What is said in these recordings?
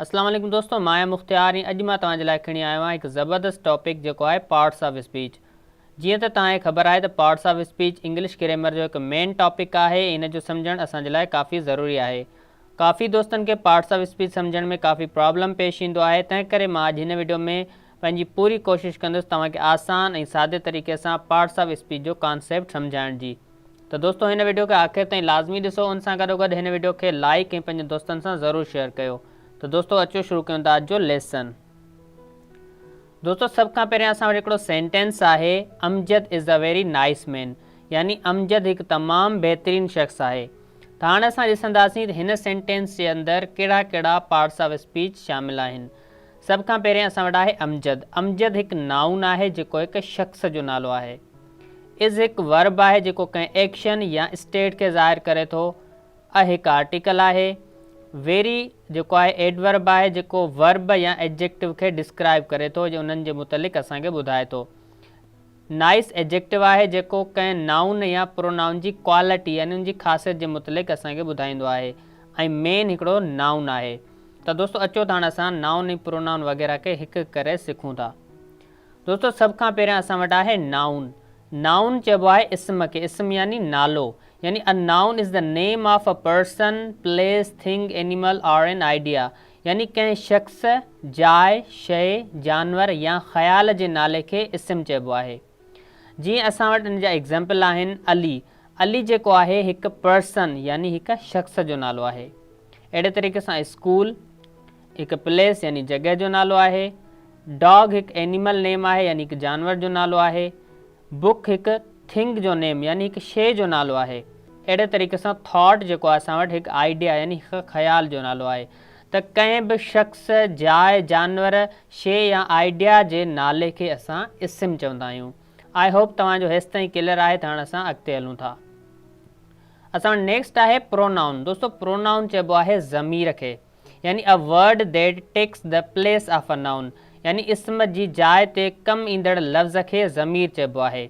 اسلام عليڪم دوستو مان آهيان مختيار ۽ اڄ مان توهان جي لاء کڻي آيو آهيان هڪ زبردست ٽاپڪ جيڪو آهي پارٽس آف اسپيچ جيئن ته توهان کي خبر آهي ته parts of speech English grammar جو هڪ مين ٽاپڪ آهي ۽ ان جو سمجهڻ اسان جي لاء ڪافي ضروري آهي ڪافي دوستن کي پارٽس آف اسپيچ سمجهڻ ۾ ڪافي پرابلم پيش ايندو آهي تنهن ڪري مان اڄ هن وڊيو ۾ پنهنجي پوري ڪوشش ڪندس توهان کي آسان ۽ سادي طريقي سان پارٽس آف اسپيچ جو ڪانسيپٽ سمجهائڻ جي ته دوستو هن وڊيو کي آخر تائين لازمي ڏسو ان سان گڏوگڏ هن وڊيو کي لائيڪ ۽ پنهنجن دوستن سان ضرور شيئر ڪيو ته دوستو اچو شروع ڪيون ٿا اڄ جو ليسن. دوستو سڀ کان پهريان اسان وٽ هڪڙو سينٽينس آهي Amjad is a very nice man يعني امجد هڪ تمام بهترين شخص آهي ته هاڻ اسان ڏسنداسين ته هن سينٽينس جي اندر ڪهڙا ڪهڙا پارٽس آف اسپيچ شامل آهن سڀ کان پهريان اسان وٽ آهي امجد امجد هڪ نائون آهي جيڪو هڪ شخص جو نالو آهي از هڪ ورب آهي جيڪو ڪنهن ايڪشن يا اسٽيٽ کي ظاهر ڪري ٿو. ا هڪ آرٽيڪل آهي. ويري جيڪو آهي ايڊورب آهي جيڪو ورب يا ايڊجيڪٽو کي ڊسڪرائيب ڪري ٿو يا انهن جي متعلق اسان کي ٻڌائي ٿو. نائس ايڊجيڪٽو آهي جيڪو ڪنهن نائون يا پرونائون جي ڪوالٽي يعني ان جي خاصيت جي متعلق اسان کي ٻڌائيندو آهي ۽ مين هڪڙو نائون آهي. ته دوستو اچو ته هاڻ اسان نائون ۽ پرونائون وغيره کي هڪ هڪ ڪري سکون ٿا. دوستو سڀ کان پهريان اسان وٽ آهي نائون. نائون چئبو آهي اسم کي، اسم يعني نالو، يعني A noun is the name of a person, place, thing, animal or an idea يعني ڪنهن شخص، جاء، شيء، جانور يا خيال جي نالي کي اسم چئبو آهي. جيئن اسان وٽ ان جا ايگزيمپل آهن علي، علي جيڪو آهي هڪ پرسن يعني هڪ شخص جو نالو آهي. اهڙي طريقي سان اسڪول هڪ پليس يعني جڳهه جو نالو آهي. ڊاگ هڪ اينيمل نيم آهي يعني هڪ جانور جو نالو آهي. بڪ هڪ ٿنگ جو نيم يعني هڪ شيء جو نالو آهي. اهڙي طريقي سان ٿاٽ جيڪو آهي اسان وٽ هڪ آئيڊيا يعني هڪ خيال جو نالو آهي ته ڪنهن به شخص، جاء، جانور، شيء يا آئيڊيا جي نالي کي اسان اسم چوندا آهيون. I hope توهان جو هيستائين ڪليئر آهي ته هاڻ اسان اڳتي هلون ٿا. اسان وٽ نيڪسٽ آهي پرونائون. دوستو پرونائون چئبو آهي ضمير کي. يعني a word that takes the place of a noun يعني اسم جي جاء تي ڪم ايندڙ لفظ کي ضمير چئبو آهي.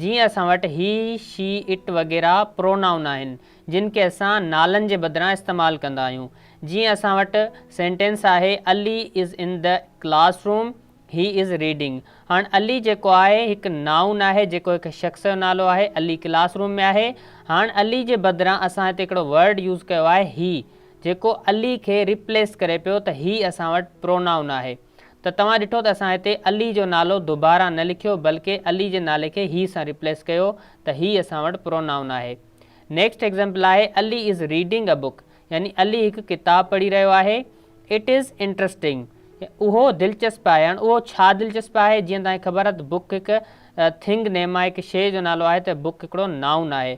جيئن اسان وٽ he, she, it وغيره پرونائون آهن، جن کي اسان نالن جي بدران استعمال ڪندا آهيون. جيئن اسان وٽ سينٽينس آهي Ali is in the classroom, He is reading. هاڻ علي جيڪو آهي هڪ نائون آهي جيڪو هڪ شخص جو نالو آهي. علي ڪلاس روم ۾ آهي. هاڻ علي جي بدران اسان هتي هڪڙو ورڊ يوز ڪيو آهي هي جيڪو علي کي ريپليس ڪري پيو ته هي اسان وٽ پرونائون آهي. ته توهان ڏٺو ته اسان هتي علي جو نالو دوباره نه لکيو بلڪه علي جي نالي کي هي سان ريپليس ڪيو ته هي اسان وٽ پرونائون آهي. نيڪسٽ ايگزامپل آهي Ali is reading a book. يعني علي هڪ ڪتاب پڙهي رهيو آهي. It is interesting اهو دلچسپ آهي. هاڻ اهو ڇا دلچسپ آهي؟ جيئن توهان کي خبر آهي ته بڪ هڪ ٿنگ نيم آهي، هڪ شيء جو نالو آهي ته بڪ هڪڙو نائون آهي.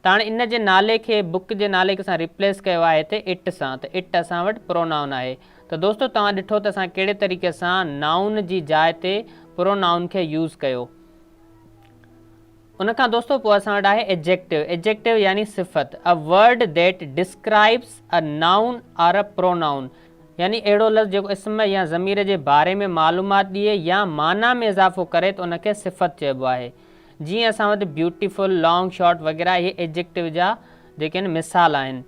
ته هاڻ ان جي نالي کي بڪ جي نالي کي اسان ريپليس ڪيو آهي هتي it سان ته it اسان وٽ پرونائون آهي. ته دوستو توهان ڏٺو ته اسان ڪهڙي طريقي سان نائون جي جاء تي پرونائون کي يوز ڪيو. ان کان دوستو پوء اسان وٽ آهي Adjective، Adjective يعني صفت، A word that describes a noun or a pronoun يعني اهڙو لفظ جيڪو اسم يا ضمير جي باري ۾ معلومات ڏئي يا معنيٰ ۾ اضافو ڪري ته ان کي صفت چئبو آهي. جيئن اسان وٽ بيوٽيفل، لانگ، شارٽ وغيره اهي Adjective جا جيڪي آهن مثال آهن.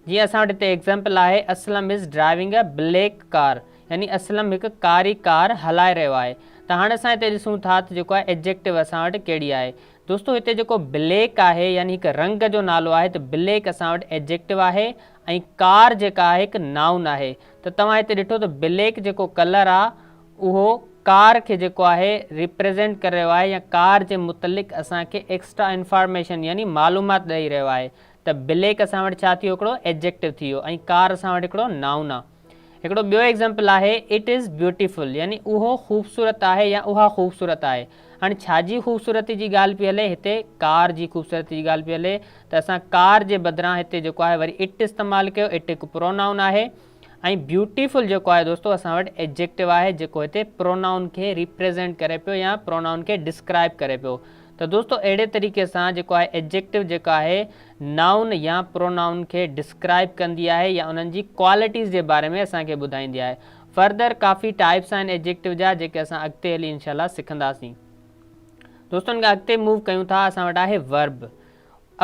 جيئن اسان وٽ هتي ايگزامپل آهي Aslam is driving a black car يعني اسلم هڪ ڪاري ڪار هلائي رهيو آهي ته هاڻي اسان هتي ڏسون ٿا ته جيڪو آهي ايڊجيڪٽو اسان وٽ ڪهڙي آهي دوستو هتي جيڪو بليڪ آهي يعني هڪ رنگ جو نالو آهي ته بليڪ اسان وٽ ايڊجيڪٽو آهي ۽ ڪار جيڪا آهي هڪ نائون آهي ته توهان هتي ڏٺو ته بليڪ جيڪو ڪلر آهي اهو ڪار کي جيڪو آهي ريپريزينٽ ڪري رهيو آهي يا ڪار جي متعلق اسان کي ايڪسٽرا انفارميشن يعني معلومات ڏئي رهيو آهي ته بليڪ اسان وٽ ڇا ٿي ويو هڪڙو ايڊجيڪٽو ٿي ويو ۽ ڪار اسان وٽ هڪڙو نائون آهي. هڪڙو ٻيو ايگزامپل آهي It is beautiful يعني اهو خوبصورت آهي يا اها خوبصورت آهي. هاڻي ڇا جي خوبصورتي جي ڳالهه پئي هلي هتي ڪار جي خوبصورتي جي ڳالهه پئي هلي ته اسان ڪار جي بدران هتي جيڪو آهي وري It استعمال ڪيو It هڪ پرونائون آهي ۽ بيوٽيفل جيڪو آهي دوستو اسان وٽ ايڊجيڪٽو آهي جيڪو هتي پرونائون کي ريپريزينٽ ڪري پيو يا پرونائون کي ڊسڪرائب ڪري پيو ته دوستو اهڙي طريقي سان جيڪو آهي ايڊجيڪٽو جيڪا آهي نائون يا پرونائون کي ڊسڪرائب ڪندي آهي يا انهن جي ڪوالٽيز جي باري ۾ اسان کي ٻڌائيندي آهي. فردر ڪافي ٽائپس آهن ايڊجيڪٽو جا جيڪي اسان اڳتي هلي انشاء الله سکنداسين. دوستو ان کان اڳتي موو ڪيون ٿا اسان وٽ آهي verb.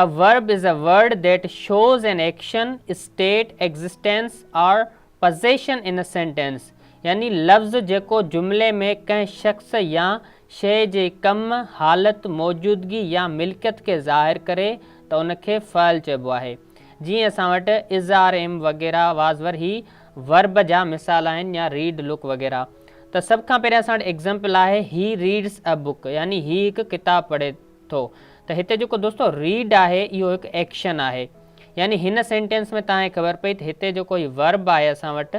A verb is a word that shows an action, state, existence or Possession in a sentence يعني لفظ جيڪو جملي ۾ ڪنهن شخص يا شيء جي ڪم، حالت، موجودگي يا ملڪيت کي ظاهر ڪري ته ان کي فعل چئبو آهي. جيئن اسان وٽ is are M وغيره واز ور هي ورب جا مثال آهن يا ريڊ لڪ وغيره. ته سڀ کان پهريان اسان وٽ ايگزامپل آهي He reads a book يعني هي هڪ ڪتاب پڙهي ٿو ته هتي جيڪو دوستو ريڊ آهي اهو هڪ ايڪشن آهي يعني هن سينٽينس ۾ توهان کي خبر پئي ته هتي جيڪو هي ورب آهي اسان وٽ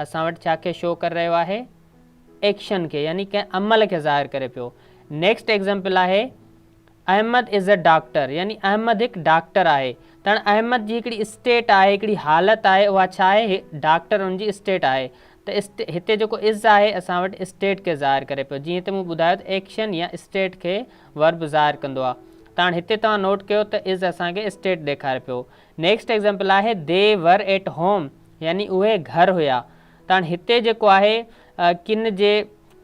اسان وٽ ڇا کي شو ڪري رهيو آهي ايڪشن کي يعني ڪنهن عمل کي ظاهر ڪري پيو. نيڪسٽ ايگزامپل آهي احمد از ا ڊاڪٽر يعني احمد هڪ ڊاڪٽر آهي ته هاڻ احمد جي هڪڙي اسٽيٽ آهي هڪڙي حالت آهي اها ڇا آهي ڊاڪٽر ان جي اسٽيٽ آهي ته هتي جيڪو از آهي اسان وٽ اسٽيٽ کي ظاهر ڪري پيو جيئن هتي مون ٻڌايو ته ايڪشن يا اسٽيٽ کي ورب ظاهر ڪندو آهي ته هاڻ هتي توهان نوٽ ڪيو ته از اسان کي اسٽيٽ ڏيکاري پيو. نيڪسٽ ايگزامپل آهي the were at home يعني اهي گهر هيا ته هاڻ هتي جيڪو آهي ڪن جي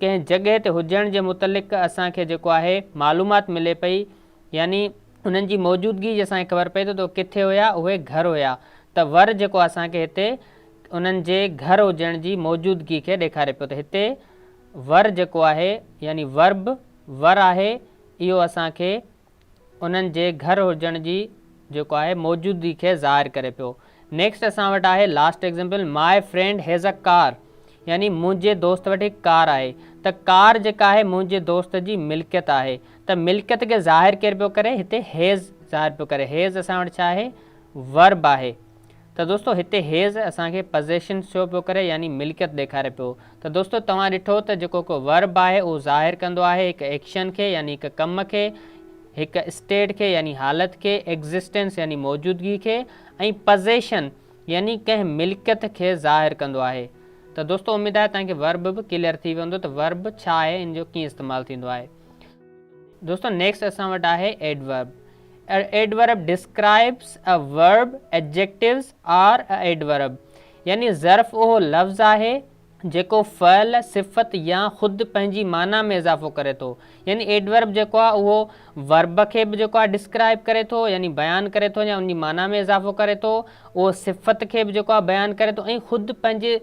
ڪنهن جڳهه تي هجڻ جي متعلق اسان کي جيڪو آهي معلومات ملي پئي يعني انهن جي موجودگي جي اسان کي خبر پئي ته اهي ڪٿي هيا اهي گهر هيا ته ور جيڪو اسان کي هتي انهن جي گهر هجڻ جي موجودگي کي ڏيکاري پيو ته هتي ور جيڪو آهي يعني ورب ور آهي اهو اسان کي انهن جي گهر هجڻ جي جيڪو آهي موجودگي کي ظاهر ڪري پيو. نيڪسٽ اسان وٽ آهي last example my friend has a car يعني منهنجي دوست وٽ هڪ ڪار آهي ته ڪار جيڪا آهي منهنجي دوست جي ملڪيت آهي ته ملڪيت کي ظاهر ڪير پيو ڪري هتي هيز ظاهر پيو ڪري هيز اسان وٽ ڇا آهي ورب آهي ته دوستو هتي هيز اسان کي پزيشن شو پيو ڪري يعني ملڪيت ڏيکاري پيو ته دوستو توهان ڏٺو ته جيڪو هڪ ورب آهي اهو ظاهر ڪندو آهي هڪ ايڪشن کي يعني هڪ ڪم کي هڪ اسٽيٽ کي يعني حالت کي ايگزسٽنس يعني موجودگي کي ۽ پزيشن يعني ڪنهن ملڪيت کي ظاهر ڪندو آهي ته دوستو اميد آهي توهان کي ورب به ڪليئر ٿي ويو هوندو ته ورب ڇا آهي ان جو ڪيئن استعمال ٿيندو آهي. دوستو نيڪسٽ اسان وٽ آهي adverb Adverb describes a verb, adjectives are a adverb يعني ظرف اهو لفظ آهي جيڪو فعل، صفت يا خود پنهنجي معنيٰ ۾ اضافو ڪري ٿو. يعني Adverb جيڪو آهي اهو Verb کي به جيڪو آهي Describe ڪري ٿو يعني بيان ڪري ٿو يا ان جي معنيٰ ۾ اضافو ڪري ٿو، اهو صفت کي به جيڪو آهي بيان ڪري ٿو ۽ خود پنهنجي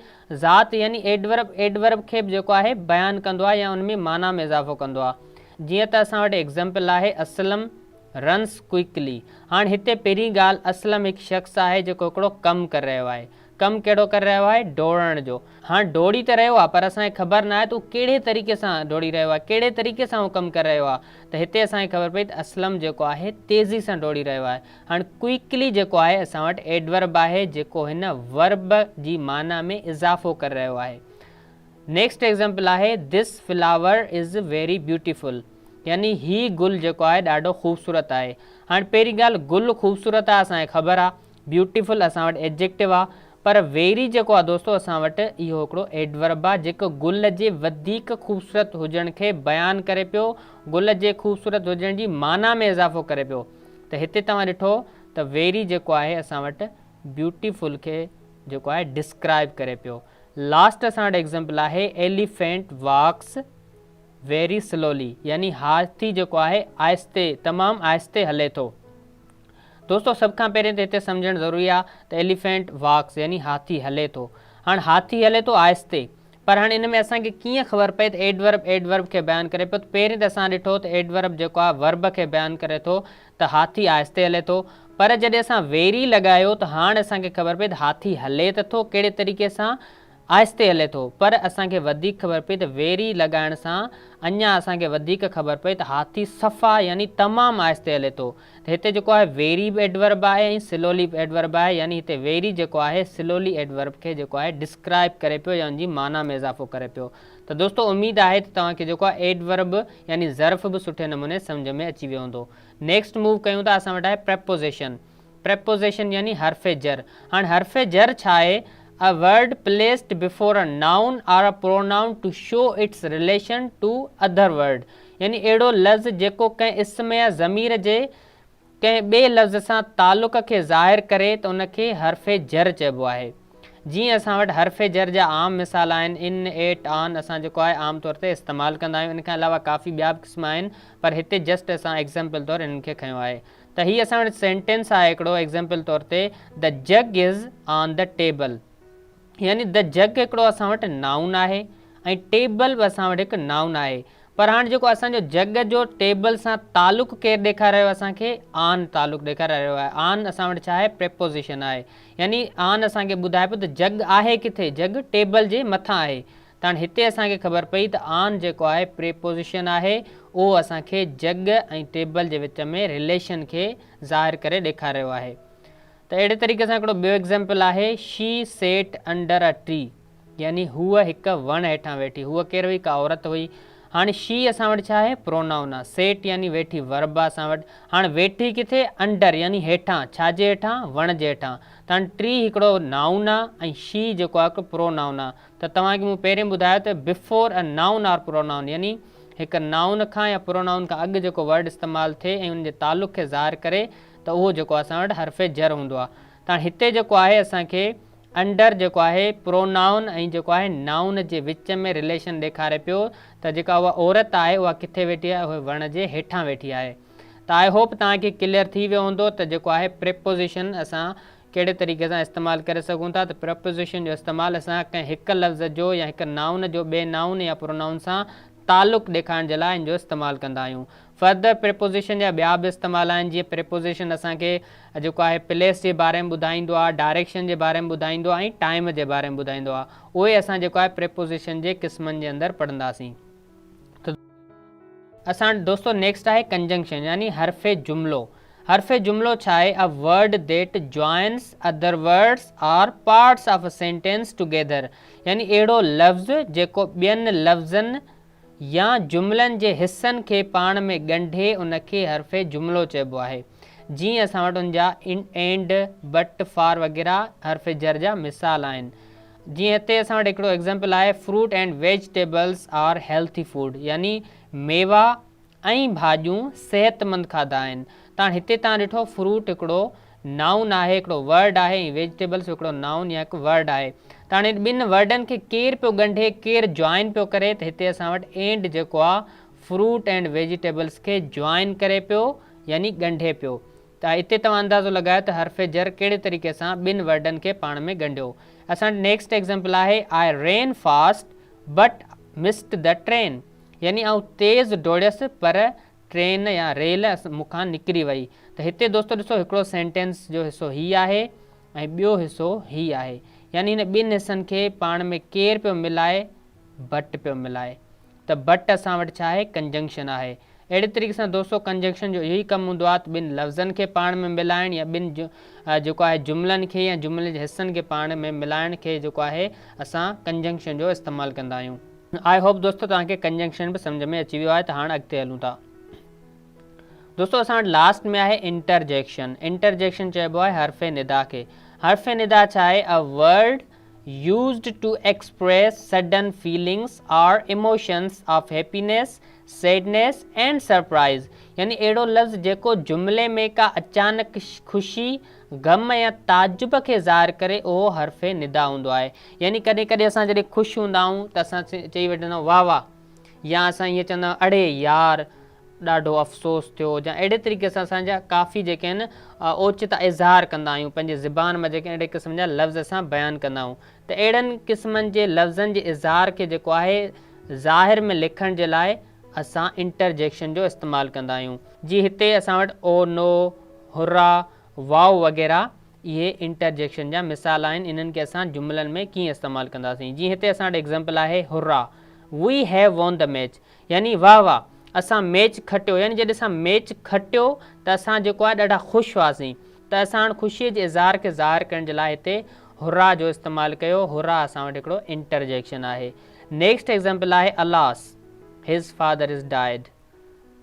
ذات يعني Adverb Adverb کي به جيڪو آهي بيان ڪندو آهي يا ان ۾ معنيٰ ۾ اضافو ڪندو آهي. جيئن ته اسان وٽ ايگزامپل آهي اسلم رنس ڪوئڪلي هاڻ هتي پهرين ڳالهه اسلم هڪ شخص آهي جيڪو هڪڙو ڪم ڪري رهيو آهي. ڪم ڪهڙو ڪري رهيو آهي؟ ڊوڙڻ جو. هاڻ ڊوڙي ته رهيو آهي پر اسان کي خبر ناهي ته هو ڪهڙي طريقي سان ڊوڙي رهيو آهي، ڪهڙي طريقي سان هو ڪم ڪري رهيو آهي ته هتي اسان کي خبر پئي ته اسلم جيڪو آهي تيزي سان ڊوڙي رهيو آهي. هاڻ ڪوئڪلي جيڪو آهي اسان وٽ ايڊورب آهي جيڪو هن ورب جي معنيٰ ۾ اضافو ڪري رهيو آهي. نيڪسٽ ايگزامپل آهي This flower is very beautiful يعني هي گل جيڪو آهي ڏاڍو خوبصورت آهي. هاڻ پهرين ڳالهه گل خوبصورت آهي اسان کي خبر آهي بيوٽيفل اسان وٽ ايڊجيڪٽو آهي پر ويري جيڪو آهي دوستو اسان وٽ اهو هڪڙو ايڊورب آهي جيڪو گل جي وڌيڪ خوبصورت هجڻ کي بيان ڪري پيو گل جي خوبصورت هجڻ جي معنيٰ ۾ اضافو ڪري پيو ته هتي توهان ڏٺو ته ويري جيڪو آهي اسان وٽ بيوٽيفل کي جيڪو آهي ڊسڪرائب ڪري پيو. لاسٽ اسان وٽ ايگزامپل آهي ايليفينٽ واڪس ويري سلولي يعني هاٿي جيڪو آهي آهستي تمام آهستي هلي ٿو. دوستو سڀ کان پهرين ته هتي سمجهڻ ضروري آهي ته ايليفينٽ واڪس يعني هاٿي هلي ٿو. هاڻ هاٿي هلي ٿو آهستي پر هاڻ ان ۾ اسان کي ڪيئن خبر پئي ته ايڊورب ايڊورب کي بيان ڪري پيو ته پهرين ته اسان ڏٺو ته ايڊورب جيڪو آهي ورب کي بيان ڪري ٿو ته هاٿي آهستي هلي ٿو پر جڏهن اسان ويري لڳايو ته هاڻ اسان کي خبر پئي ته هاٿي هلي ته ٿو ڪهڙي طريقي سان آهستي هلي ٿو پر اسان کي وڌيڪ خبر پئي ته ويري لڳائڻ سان اڃا اسان کي وڌيڪ خبر پئي ته هاٿي صفا يعني تمام آهستي هلي ٿو ته هتي جيڪو آهي ويري به ايڊورب آهي ۽ سلولي به ايڊورب آهي يعني هتي ويري جيڪو آهي سلولي ايڊورب کي جيڪو آهي ڊسڪرائب ڪري پيو يا ان جي معنيٰ ۾ اضافو ڪري پيو ته دوستو اميد آهي ته توهان کي جيڪو آهي ايڊورب يعني ظرف به سٺي نموني سمجهه ۾ اچي ويو هوندو. نيڪسٽ موو ڪيون ٿا اسان وٽ آهي پريپوزيشن Preposition يعني حرف جر هاڻ حرف جر ڇا آهي A word placed before a noun or a pronoun to show its relation to other word يعني اهڙو لفظ جيڪو ڪنهن اسم يا ضمير جي ڪنهن ٻئي لفظ سان تعلق کي ظاهر ڪري ته ان کي حرف جر چئبو آهي. جيئن اسان وٽ حرف جر جا عام مثال آهن ان، ايٽ، آن اسان جيڪو آهي عام طور تي استعمال ڪندا آهيون ان کان علاوه ڪافي ٻيا به قسم آهن پر هتي جسٽ اسان ايگزامپل طور انهن کي کنيو آهي ته هي اسان وٽ سينٽينس آهي هڪڙو ايگزامپل طور تي The jug is on the table. يعني The jug هڪڙو اسان وٽ نائون آهي ۽ ٽيبل به اسان وٽ هڪ نائون آهي پر هاڻ جيڪو اسان جو جڳ جو ٽيبل سان تعلق ڪير ڏيکاري رهيو اسان کي آن تعلق ڏيکاري رهيو آهي آن اسان وٽ ڇا آهي پريپوزيشن آهي يعني آن اسان کي ٻڌائي پيو ته جڳ آهي ڪٿي جڳ ٽيبل جي مٿان آهي ته هاڻ هتي اسان کي خبر پئي ته آن جيڪو آهي پريپوزيشن آهي اهو اسان کي جڳ ۽ ٽيبل جي وچ ۾ رليشن کي ظاهر ڪري ڏيکاري رهيو آهي ته اهڙي طريقي سان هڪڙو ٻيو ايگزيمپل آهي She sat under a tree يعني هوء هڪ وڻ هيٺان ويٺي. هوء ڪير هئي؟ ڪا عورت هئي. هاڻي She اسان وٽ ڇا آهي؟ پرونائون آهي. Sat يعني ويٺي ورب آهي اسان وٽ. هاڻي ويٺي ڪٿي؟ Under يعني هيٺان. ڇا جي هيٺان؟ وڻ جي هيٺان. ته هاڻي Tree هڪڙو نائون آهي ۽ She جيڪو آهي هڪ پرونائون آهي. ته توهان کي مون پهرين ٻڌايو ته Before a noun or pronoun يعني هڪ نائون کان يا پرونائون کان اڳ جيڪو ورڊ استعمال ٿئي ۽ ان جي تعلق کي ظاهر ڪري ته اهو جيڪو اسان وٽ حرف جر هوندو آهي ته هاڻي هتي جيڪو آهي اسان کي انڊر جيڪو آهي پرونائون ۽ جيڪو آهي نائون جي وچ ۾ رليشن ڏيکاري پيو ته جيڪا اها عورت آهي اها ڪٿي ويٺي آهي اهي وڻ جي هيٺان ويٺي آهي ته I hope توهان کي ڪليئر ٿي ويو هوندو ته جيڪو آهي پريپوزيشن اسان ڪهڙي طريقي سان استعمال ڪري سگهون ٿا ته پريپوزيشن جو استعمال اسان ڪنهن هڪ لفظ جو يا هڪ نائون جو ٻئي نائون يا پرونائون سان تعلق ڏيکارڻ جي لاء ان جو استعمال ڪندا آهيون. فردر پريپوزيشن جا ٻيا به استعمال آهن جيئن پريپوزيشن اسان کي جيڪو آهي پليس جي باري ۾ ٻڌائيندو آهي، ڊائريڪشن جي باري ۾ ٻڌائيندو آهي ۽ ٽائيم جي باري ۾ ٻڌائيندو آهي. اهي اسان جيڪو آهي پريپوزيشن جي قسمن جي اندر پڙهنداسين. ته اسان وٽ دوستو نيڪسٽ آهي ڪنجنڪشن يعني حرف جملو. حرف جملو ڇا آهي؟ A word that joins other words or parts of a sentence together يعني اهڙو لفظ جيڪو ٻين لفظن يا جملن جي حصن کي پاڻ ۾ ڳنڍي ان کي حرف جملو چئبو آهي. جيئن اسان وٽ ان جا in, and, but, for وغيره حرف جر جا مثال آهن. جيئن هتي اسان وٽ هڪڙو ايگزامپل آهي Fruit and vegetables are healthy food يعني ميوا ۽ ڀاڄيون صحتمند کاڌا آهن. ته هاڻ هتي توهان ڏٺو فروٽ هڪڙو نائون آهي، هڪڙو ورڊ آهي ۽ ويجيٽيبلس به هڪڙو نائون يا هڪ ورڊ آهي. ته هاڻي ٻن ورڊن کي ڪير پيو ڳنڍي، ڪير جوائن پيو ڪري ته هتي اسان وٽ اينڊ جيڪو آهي فروٽ اينڊ ويجيٽيبلس کي جوائن ڪري پيو يعني ڳنڍي پيو. ته اتي توهان اندازو لڳايو ته حرف جر ڪهڙي طريقي سان ٻن ورڊن کي پاڻ ۾ ڳنڍيو. اسان وٽ نيڪسٽ ايگزامپل آهي I ran fast but missed the train. يعني آئون تيز ڊوڙيس پر ٽرين يا ريل مون کان نڪري وئي ته هتي دوستو ڏسو هڪڙو سينٽينس جو حصو هي آهي ۽ ٻيو حصو هي آهي يعني هن ٻن حصن کي پاڻ ۾ ڪير پيو ملائي بٽ پيو ملائي ته بٽ اسان وٽ ڇا آهي ڪنجنڪشن آهي اهڙي طريقي سان دوستو ڪنجنڪشن جو اهو ئي ڪم هوندو آهي ته ٻن لفظن کي پاڻ ۾ ملائڻ يا ٻن جيڪو آهي جملن کي يا جملي جي حصن کي پاڻ ۾ ملائڻ کي جيڪو آهي اسان ڪنجنڪشن جو استعمال ڪندا آهيون. I hope دوستو توهان کي ڪنجنڪشن به سمجهه ۾ اچي ويو آهي ته هاڻ اڳتي هلون ٿا. دوستو اسان وٽ لاسٽ ۾ آهي انٽرجيڪشن. انٽرجيڪشن چئبو آهي حرف ندا کي. حرف ندا ڇا آهي؟ A word used to express sudden feelings or emotions of happiness, sadness and surprise يعني اهڙو لفظ جيڪو جملي ۾ ڪا اچانڪ خوشي، غم يا تعجب کي ظاهر ڪري اهو حرف ندا هوندو آهي. يعني ڪڏهن ڪڏهن اسان جڏهن خوش هوندا آهيون ته اسان چئي وٺندا آهيون واه واه يا اسان ائين چوندا آهيون اڙي يار ڏاڍو افسوس ٿيو يا اهڙي طريقي سان اسان جا ڪافي جيڪي آهن اوچتا اظهار ڪندا آهيون پنهنجي زبان مان جيڪي اهڙي قسم جا لفظ اسان بيان ڪندا آهيون ته اهڙن قسمن جي لفظن جي اظهار کي جيڪو آهي ظاهر ۾ لکڻ جي لاء اسان انٽرجيڪشن جو استعمال ڪندا آهيون. جي هتي اسان وٽ او نو، هرا، واء وغيره اهي انٽرجيڪشن جا مثال آهن انهن کي اسان جملن ۾ ڪيئن استعمال ڪنداسين جيئن هتي اسان وٽ ايگزامپل آهي Hurrah We have won the match يعني واهه واهه اسان ميچ کٽيو يعني جڏهن اسان ميچ کٽيو ته اسان جيڪو آهي ڏاڍا خوش هئاسين ته اسان هاڻ خوشيء جي اظهار کي ظاهر ڪرڻ جي لاء هتي هرا جو استعمال ڪيو هرا اسان وٽ هڪڙو انٽرجيڪشن آهي نيڪسٽ ايگزامپل آهي Alas His father is died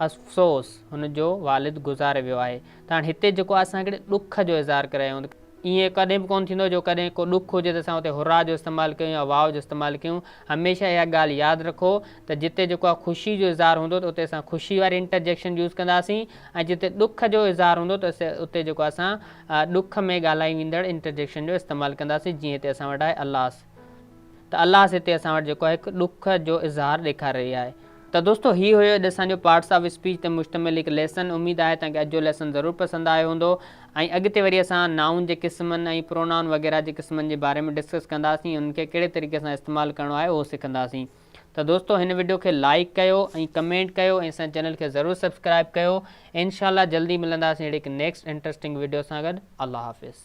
افسوس هن جو والد گذاري ويو آهي ته هاڻ هتي جيڪو آهي اسان هڪڙي ڏک جو اظهار ڪري رهيا آهيون ته ائين ڪڏهن به ڪونه ٿيندو جو ڪڏهن ڪو ڏک هجي ته اسان اتي هرا جو استعمال ڪيون يا واء جو استعمال ڪيون هميشه اها ڳالهه ياد رکو ته جتي جيڪو آهي خوشي جو اظهار هوندو ته اتي اسان خوشي واري انٽرجيڪشن يوز ڪنداسين ۽ جتي ڏک جو اظهار هوندو ته اتي جيڪو اسان ڏک ۾ ڳالهائي ويندڙ انٽرجيڪشن جو استعمال ڪنداسين جيئن هتي اسان وٽ آهي الاس ته الاس هتي اسان وٽ جيڪو آهي هڪ ڏک جو اظهار ڏيکاري رهي آهي. ته دوستو هي هيو اڄ اسان جو پارٽس آف اسپيچ تي مشتمل هڪ ليسن اميد آهي توهان کي اڄ جو ليسن ضرور پسند آيو هوندو ۽ اڳتي وري اسان نائون جي قسمن ۽ پرونائون وغيره جي قسمن جي باري ۾ ڊسڪس ڪنداسين انهن کي ڪهڙي طريقي سان استعمال ڪرڻو آهي اهو سکنداسين ته دوستو هن وڊيو کي لائيڪ ڪيو ۽ ڪمينٽ ڪيو ۽ اسان چينل کي ضرور سبسڪرائب ڪيو انشاء الله جلدي ملنداسين اهڙي هڪ نيڪسٽ انٽرسٽنگ وڊيو سان گڏ الله حافظ.